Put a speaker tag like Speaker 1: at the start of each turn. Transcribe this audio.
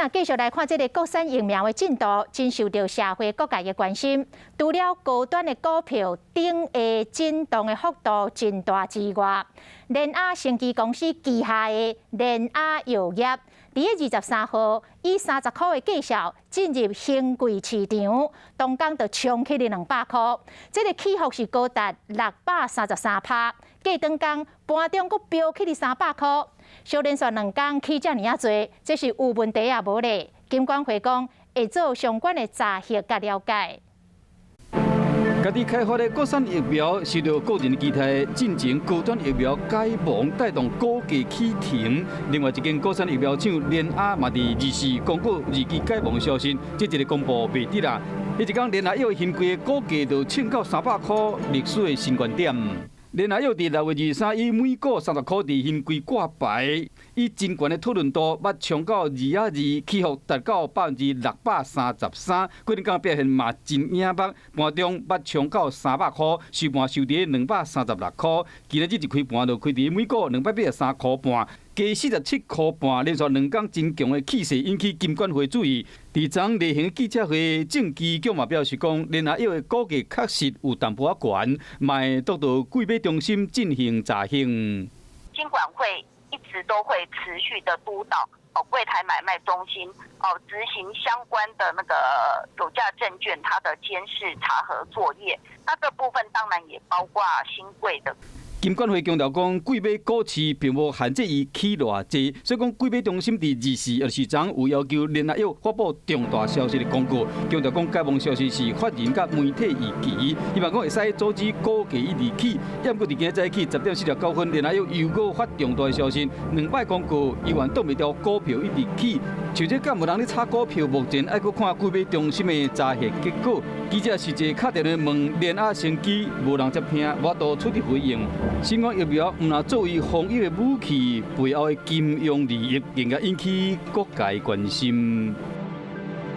Speaker 1: 咱繼續來看這個國產疫苗的進度，真受著社會各界的關心。除了高端的股票頂下震動的幅度真大之外，聯亞生技公司旗下的聯亞藥業，佇23號以30箍的價數進入興櫃市場，當工就衝起了200箍，這個起伏是高達633%。過轉工盤中閣飆起了300箍。小連續兩工起遮爾仔濟，這是有問題抑無咧？金管會講會做相關的查核佮了解。
Speaker 2: 家己開發的國產疫苗受著個人期待，進前高端疫苗解盲，帶動股價起騰。另外一間國產疫苗廠聯亞嘛，佇24公告二期解盲消息，這一个公布袂得啦。彼一工聯亞藥興櫃的股價就衝到300箍歷史的新高點。聯亞藥佇6月23以每股30箍佇興櫃掛牌，以真懸的討論度，捌衝到2啊2，起伏達到633%，過兩工表現嘛真影目，盤中捌衝到300箍，收盤收佇236箍。今仔日一開盤就開佇每股283塊半，加47塊半，連續兩工真強的氣勢引起金管會注意。佇昨例行記者會，鄭基強嘛表示講，聯亞藥的股價確實有淡薄仔懸，嘛會督導櫃買中心進行查核。
Speaker 3: 金管會一直都會持續的督導哦，櫃台買賣中心哦，執行相關的那個有價證券它的監視查核作業。那這部分當然也包括興櫃的。
Speaker 2: 金管會強調講，櫃買股市並無限制伊起偌濟，所以講櫃買中心佇24，就是昨有要求聯亞藥發布重大消息的公告，強調講解盲消息是法人佮媒體預期，希望講會使阻止股價一直起。毋過佇今仔早起10點49分，聯亞藥又閣發重大消息，兩擺公告，猶原擋袂牢股票一直起。像這敢有人咧炒股票，目前愛閣看櫃買中心的查核結果。記者實際敲電話問聯亞生技，無人接聽，無法度取得回應。新冠疫苗毋但作為防疫的武器，背後的金融利益更加引起各界關心。